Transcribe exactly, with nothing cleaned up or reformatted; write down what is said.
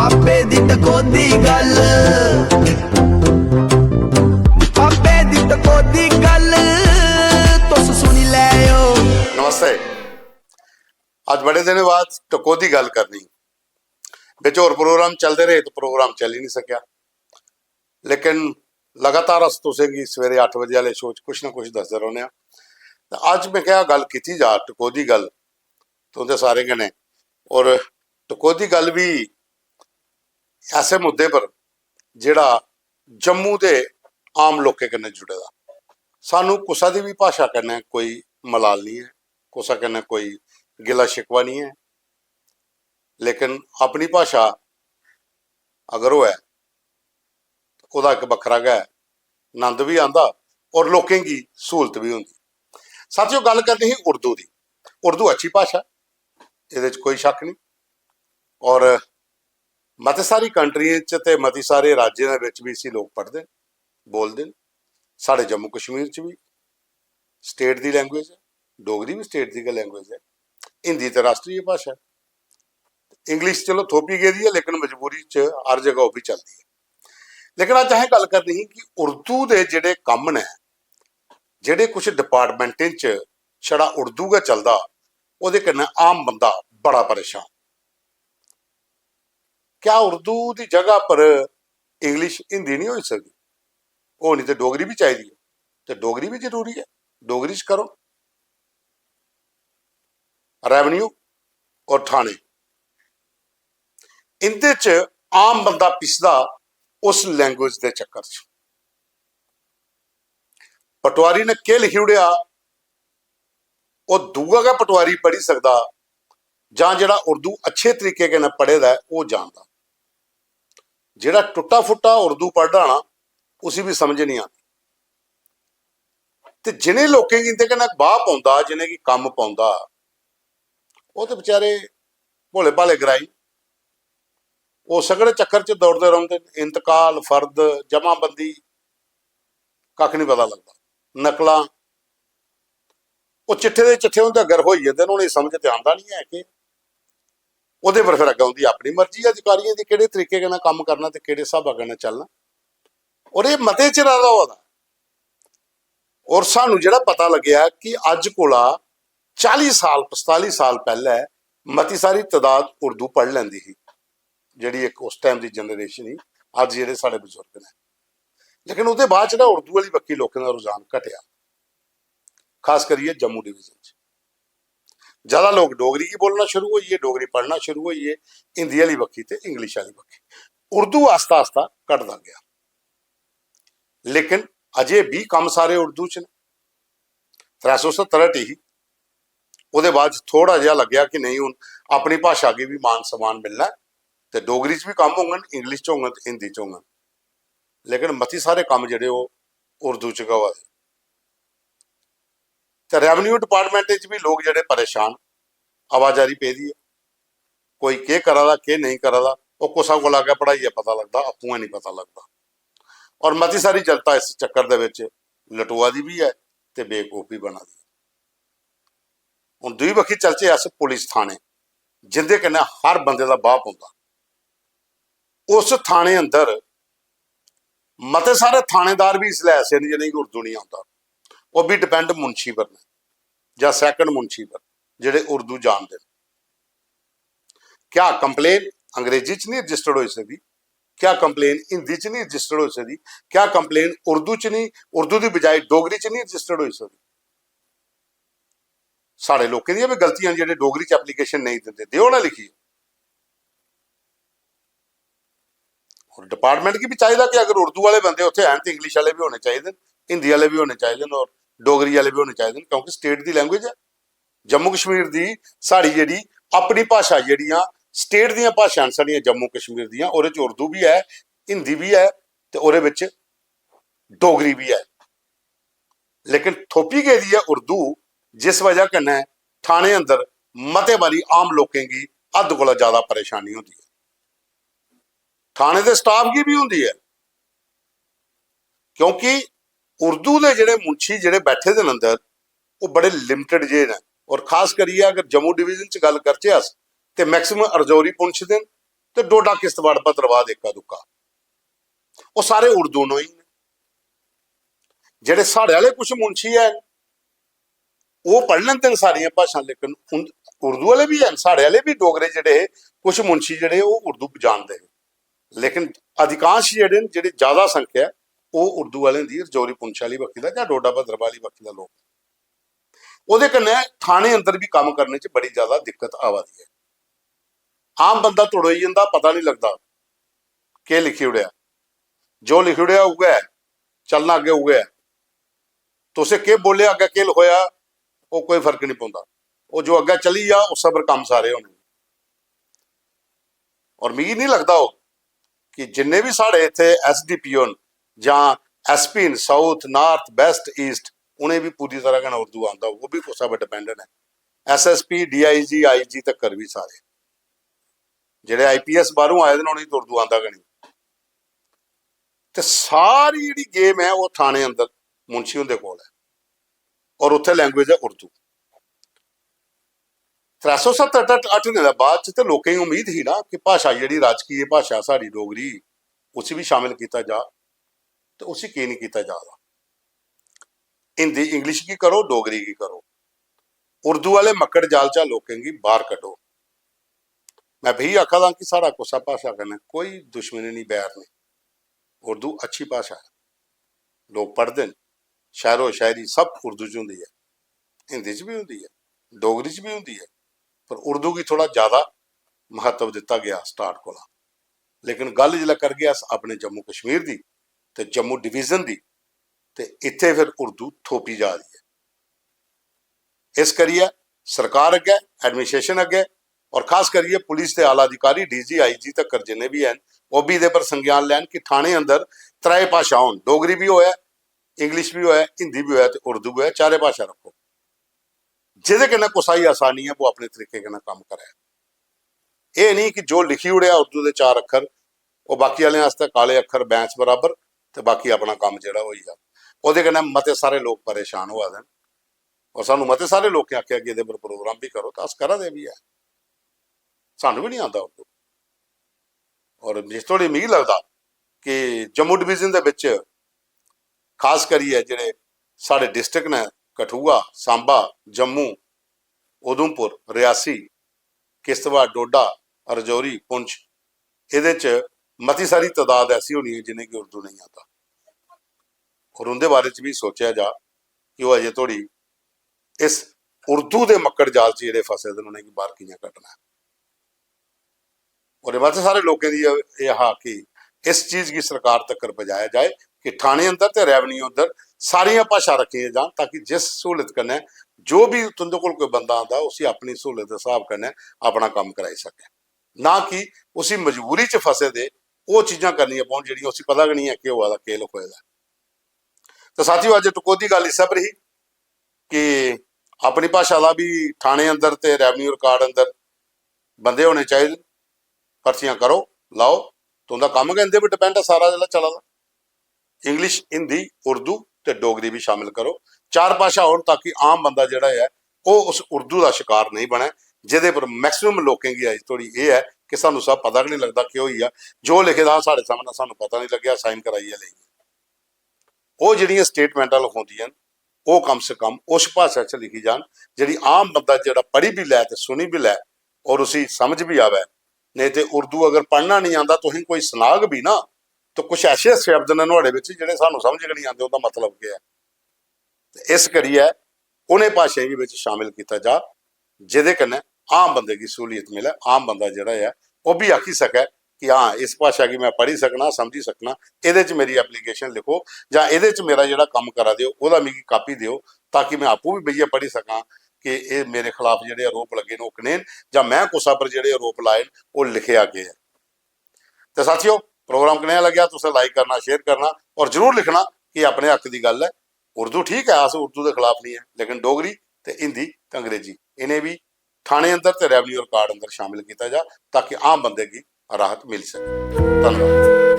आपे दी टकोदी गल्ल, आपे दी टकोदी गल्ल, तुस सुनी लैओ। नमस्ते। अज्ज बड़े दिनें बाद टकोदी गल्ल करनी। बिच होर प्रोग्राम चलदे रेह् ते प्रोग्राम चली निं सकेआ, लेकिन लगातार अस तुसेंगी सवेरे अट्ठ बजे आह्ले शो च कुछ ना कुछ दसदे रौह्ने आं। ते अज्ज में क्या गल्ल कीती जा, टकोदी गल्ल तुं'दे सारें कन्नै। और टकोदी गल्ल बी ऐसे मुद्दे पर जेह्ड़ा जम्मू दे आम लोकें कन्नै जुड़े दा। सानू कुसै दी बी भाशा कन्नै कोई मलाल निं ऐ, कुसै कन्नै कोई गिला शिकवा निं ऐ, लेकिन अपनी भाशा अगर होऐ, ओह्दा इक बक्खरा गै नंद बी आंदा और लोकें गी स्हूलत बी होंदी। साथियो, गल्ल करनी ही उर्दू दी। उर्दू अच्छी भाशा, एह्दे च कोई शक्क निं। और मती सारी कंट्रियें च ते मती सारे राज्यें दे बिच बी इसी लोक पढ़दे न, बोलदे न। साढ़े जम्मू कश्मीर च बी स्टेट दी लैंग्वेज ऐ, डोगरी बी स्टेट दी गै लैंग्वेज ऐ। हिंदी ते राश्ट्रीय भाशा ऐ। इंग्लिश चलो थोपी गेदी ऐ, लेकिन मजबूरी च हर जगह ओह् बी चलदी ऐ। लेकिन अज्ज असें गल्ल करनी ही कि उर्दू दे जेह्ड़े कम्म न, जेह्ड़े कुछ डिपार्टमेंटें च छड़ा उर्दू गै चलदा, ओह्दे कन्नै आम बंदा बड़ा परेशान। क्या उर्दू दी जगह पर इंग्लिश, हिंदी निं होई सकदी? होनी ते डोगरी बी चाहिदी ऐ, ते डोगरी बी जरूरी ऐ, डोगरी च करो। रेवेन्यू और थाने, इंदे च आम बंदा पिसदा उस लैंग्वेज दे चक्कर च। पटवारी ने केह् लिखी ओड़ेआ, ओह् दूआ गै पटवारी पढ़ी सकदा, जां जेह्ड़ा उर्दू अच्छे तरीके कन्नै पढ़े दा ऐ, ओह् जानदा। जेह्ड़ा टुट्टा फुट्टा उर्दू पढ़दा ना, उसी बी समझ निं आंदी। ते जिनें लोकें गी इंदे कन्नै बाह् पौंदा, जिनेंगी कम्म पौंदा, ओह् ते बेचारे भोले भाले ग्राई, ओह् सगड़े चक्कर च दौड़दे रौंह्दे न। इंतकाल, फर्द, जमाबंदी, कक्ख निं पता लगदा। नकलां, ओह् चिट्ठे दे चिट्ठे उं'दे अग्गें रहोई जंदे न, उ'नेंगी समझ ते आंदा निं ऐ कि ओह्दे पर फिर अग्गें उं'दी अपनी मर्जी ऐ अधिकारियें दी, केह्ड़े तरीके कन्नै कम्म करना ते केह्ड़े स्हाबा कन्नै चलना। और एह् मते चिरा दा होआ दा। और सानू जेह्ड़ा पता लग्गेआ कि अज्ज कोला चाली साल, पंजताली साल पैह्ले मती सारी तदाद उर्दू पढ़ लैंदी ही, जेह्ड़ी इक उस टाइम दी जनरेशन ही, अज्ज जेह्ड़े साढ़े बजुर्ग न। लेकिन ओह्दे बाद च ना उर्दू आह्ली बक्खी लोकें दा रुझान घटेआ, खास करियै जम्मू डिवीजन च। ज्यादा लोक डोगरी गी बोलना शुरू होई गे, डोगरी पढ़ना शुरू होई गे, हिंदी आह्ली बक्खी ते इंग्लिश आह्ली बक्खी। उर्दू आस्ता आस्ता घटदा गेआ, लेकिन अजे बी कम्म सारे उर्दू च न। त्रै सौ सत्तर हटी ही, ओह्दे बाद च थोह्ड़ा जेहा लग्गेआ कि नेईं, हून अपनी भाशा गी बी मान सम्मान मिलना ऐ, ते डोगरी च बी कम्म होङन, इंग्लिश च होङन ते हिंदी च होङन, लेकिन मती सारे कम्म जेह्ड़े ओह् उर्दू च गै होआ दे। ते रेवेन्यू डिपार्टमेंट च बी लोक जेह्ड़े परेशान, आवाजारी पेदी ऐ, कोई केह् करा दा, केह् नेईं करा दा, ओह् कुसै कोला अग्गें पढ़ाइयै पता लगदा, आपूं गै निं पता लगदा। और मती सारी जनता इस चक्कर दे बिच लटोआ दी बी ऐ ते बेवकूफ बी बना दी। हून दूई बक्खी चलचै अस पुलिस थाने, जिंदे कन्नै हर बंदे दा बाह् पौंदा। उस थाने अंदर मते सारे थानेदार बी इसलै ऐसे न जि'नेंगी उर्दू निं आंदा, ओह् बी डिपेंड मुंशी पर न जां सैकंड मुंशी पर, जेह्ड़े उर्दू जानदे न। क्या कंप्लेन अंग्रेजी च निं रजिस्टर्ड होई सकदी? क्या कंप्लेन हिंदी च निं रजिस्टर्ड होई सकदी? क्या कंप्लेन उर्दू च निं, उर्दू दी बजाय डोगरी च निं रजिस्टर्ड होई सकदी? साढ़े लोकें दियां बी गलतियां न जेह्ड़े डोगरी च एप्लीकेशन नेईं दिंदे, देओ ना लिखियै। और डिपार्टमेंट गी बी चाहिदा कि अगर उर्दू आह्ले बंदे उत्थै हैन ते इंग्लिश आह्ले बी होने चाहिदे न, हिंदी आह्ले बी होने चाहिदे न और डोगरी आह्ले बी होने चाहिदे न, क्योंकि स्टेट दी लैंग्वेज ऐ। जम्मू कश्मीर दी, साढ़ी जेह्ड़ी अपनी भाशा, जेह्ड़ियां स्टेट दियां भाशां न साढ़ियां जम्मू कश्मीर दियां, ओह्दे च उर्दू बी ऐ, हिंदी बी ऐ ते ओह्दे बिच डोगरी बी ऐ, लेकिन थोपी गेदी ऐ उर्दू, जिस वजह कन्नै थाने अंदर मते बारी आम लोकें गी हद कोला ज्यादा परेशानी होंदी ऐ। थाने दे स्टाफ गी बी होंदी ऐ, क्योंकि उर्दू दे जेह्ड़े मुंशी जेह्ड़े बैठे दे न अंदर, ओह् बड़े लिमिटेड जे न। और खास करियै अगर जम्मू डिवीजन च गल्ल करचै अस, ते मैक्सिमम रजौरी पुंछ दे न, ते डोडा, किश्तवाड़, भद्रवाह दा इक्का दुक्का, ओह् सारे उर्दूनोई न। जेह्ड़े साढ़े आह्ले कुछ मुंशी हैन, ओह् पढ़ी लैंदे न सारियां भाशां, लेकिन उन-, उर्दू आह्ले बी हैन, साढ़े आह्ले बी डोगरे जेह्ड़े हे, कुछ मुंशी जेह्ड़े, ओह् उर्दू जानदे हे, लेकिन अधिकांश जेह्ड़े न, जेह्ड़ी ज्यादा संख्या ऐ, ओह् उर्दू आह्लें दी, रजौरी पुंछ आह्ली बक्खी दा जां डोडा भद्रवाह आह्ली बक्खी दा लोक। ओह्दे कन्नै थाने अंदर बी कम्म करने च बड़ी ज्यादा दिक्कत आवा दी ऐ। आम बंदा तड़ोई जंदा, पता निं लगदा केह् लिखी ओड़ेआ, जो लिखी ओड़ेआ उ'ऐ ऐ, चलना अग्गें उ'ऐ ऐ। तुसें केह् बोलेआ, अग्गें केह् लखोएआ, ओह् कोई फर्क निं पौंदा। ओह् जो अग्गें चली जा, उस्सै पर कम्म सारे होने। और मिगी निं लगदा होग कि जिन्ने बी साढ़े इत्थै S D P O न जां S P न, South, North, West, East, उ'नें बी पूरी तरह कन्नै उर्दू आंदा होग, ओह् बी कुसै पर dependent ऐ। S S P, D I G, I G तक्कर बी सारे जेह्ड़े I P S बाह्रों आए दे न, उ'नेंगी ते उर्दू आंदा गै निं। ते सारी जेह्ड़ी game ऐ, ओह् थाने अंदर मुंशी हुंदे कोल ऐ, और उत्थै language ऐ उर्दू। त्रै सौ सत्तर हट-, हटने दे बाद च ते लोकें गी उम्मीद ही ना कि भाशा, जेह्ड़ी राजकीय भाशा साढ़ी डोगरी, उसी बी शामिल कीता जा, ते उसी की निं कीता जा दा? हिंदी, English गी करो, डोगरी गी करो, उर्दू आह्ले मक्कड़ जाल चा लोकें गी बाह्र कड्ढो। मैं फ्ही आखा दा कि साढ़ा कुसै भाशा कन्नै कोई दुश्मनी निं, बैर निं। उर्दू अच्छी भाशा ऐ, लोक पढ़दे न, शायरो शायरी सब उर्दू च होंदी ऐ, हिंदी च बी होंदी ऐ, डोगरी च बी होंदी ऐ, पर उर्दू गी थोह्ड़ा ज्यादा म्हत्तव दित्ता गेआ start कोला। लेकिन गल्ल जिसलै करगे अस अपने जम्मू कश्मीर दी ते जम्मू division दी, ते इत्थै फिर उर्दू थोपी जा दी ऐ। इस करियै सरकार अग्गै, administration अग्गै, और खास करियै पुलिस दे आला अधिकारी, D G, I G तक्कर जिन्ने बी हैन, ओह् बी एह्दे पर संज्ञान लैन कि थाने अंदर त्रै भाशा होन, डोगरी बी होऐ, English बी होऐ, हिंदी बी होऐ ते उर्दू बी होऐ, चारै भाशा रक्खो, जेह्दे कन्नै कुसै गी आसानी ऐ, ओह् अपने तरीके कन्नै कम्म करै। एह् निं कि जो लिखी ओड़ेआ उर्दू दे चार अक्खर, ओह् बाकी आह्लें आस्तै काले अक्खर बैंस बराबर, ते बाकी अपना कम्म जेह्ड़ा होई जा। ओह्दे कन्नै मते सारे लोक परेशान होआ दे न, और सानूं मते सारे लोकें आखेआ कि एह्दे पर program बी करो, ते अस करा दे बी ऐ, सानूं बी निं आंदा उर्दू। और जिस धोड़ी मिगी लगदा कि जम्मू division दे बिच खास करियै जेह्ड़े साढ़े district न, कठुआ, सांबा, जम्मू, उधमपुर, रियासी, किश्तवाड़, डोडा, रजौरी, पुंछ, एह्दे च मती सारी तदाद ऐसी होनी ऐ जिनेंगी उर्दू नेईं आंदा। और उं'दे बारे च बी सोचेआ जा कि ओह् अजें धोड़ी इस उर्दू दे मक्कड़ जाल च जेह्ड़े फसे दे न, उ'नेंगी बाह्र कि'यां कड्ढना ऐ। और एह् मते सारे लोकें दी एह्, एह् हा कि इस चीज गी सरकार तक्कर पजाया जाए कि थाने अंदर ते revenue अंदर सारियां भाशां रक्खियां जान, ताकि जिस स्हूलत कन्नै जो बी तुं'दे कोल कोई बंदा आंदा, उसी अपनी स्हूलत दे स्हाब कन्नै अपना कम्म कराई सकै, ना कि उसी मजबूरी च फसे दे ओह् चीजां करनियां पौन जेह्ड़ियां उसी पता गै निं ऐ केह् होआ दा, केह् लखोए दा ऐ। ते साथियो, अज्ज टकोह्दी गल्ल इस्सै पर ही कि अपनी भाशा दा बी थाने अंदर ते revenue record अंदर बंदे होने चाहिदे न। भर्थियां करो, लाओ, तुं'दा कम्म गै इं'दे पर depend ऐ सारा जेह्ड़ा चला दा। English, हिंदी, उर्दू ते डोगरी बी शामिल करो, चार भाशा होन, ताकि आम बंदा जेह्ड़ा ऐ, ओह् उस उर्दू दा शकार नेईं बनै, जेह्दे पर maximum लोकें गी अज्ज धोड़ी एह् ऐ कि सानूं सब पता गै निं लगदा केह् होई गेआ, जो लिखे दा हा साढ़े सामनै, सानूं पता निं लग्गेआ, sign कराइयै लेई गे। ओह् जेह्ड़ियां स्टेटमेंटां लखोंदियां न, ओह् कम से कम उस भाशा च लिखी जान, जेह्ड़ी आम बंदा जेह्ड़ा पढ़ी बी लै ते सुनी बी लै और उसी समझ बी आवै। नेईं ते उर्दू अगर पढ़ना निं आंदा, तुसें कोई सनाग बी ना, तो कुछ ऐसे शब्द न नुहाड़े बिच जेह्ड़े सानूं समझ गै निं आंदे, ओह्दा मतलब केह् ऐ। ते इस करियै उ'नें भाशाएं गी बिच शामिल कीता जा, जेह्दे कन्नै आम बंदे गी स्हूलियत मिलै, आम बंदा जेह्ड़ा ऐ, ओह् बी आखी सकै कि हां, इस भाशा गी में पढ़ी सकना, समझी सकना, एह्दे च मेरी application लिखो जां एह्दे च मेरा जेह्ड़ा कम्म करा दे ओ, ओह्दा मिगी copy देओ, ताकि में आपूं बी बेहियै पढ़ी सकां कि एह् मेरे खलाफ जेह्ड़े आरोप लग्गे न, ओह् कनेह् न, जां में कुसै पर जेह्ड़े आरोप लाए न, ओह् लिखेआ केह् ऐ। ते साथियो, program कनेहा लग्गेआ, तुसें like करना, share करना और जरूर लिखना कि अपने हक दी गल्ल ऐ। उर्दू ठीक ऐ, अस उर्दू दे खलाफ निं ऐ, लेकिन डोगरी ते हिंदी ते अंग्रेजी, इ'नें बी थाने अंदर ते revenue record अंदर शामिल कीता जा, ताकि आम बंदे गी राहत मिली सकै। धन्नवाद।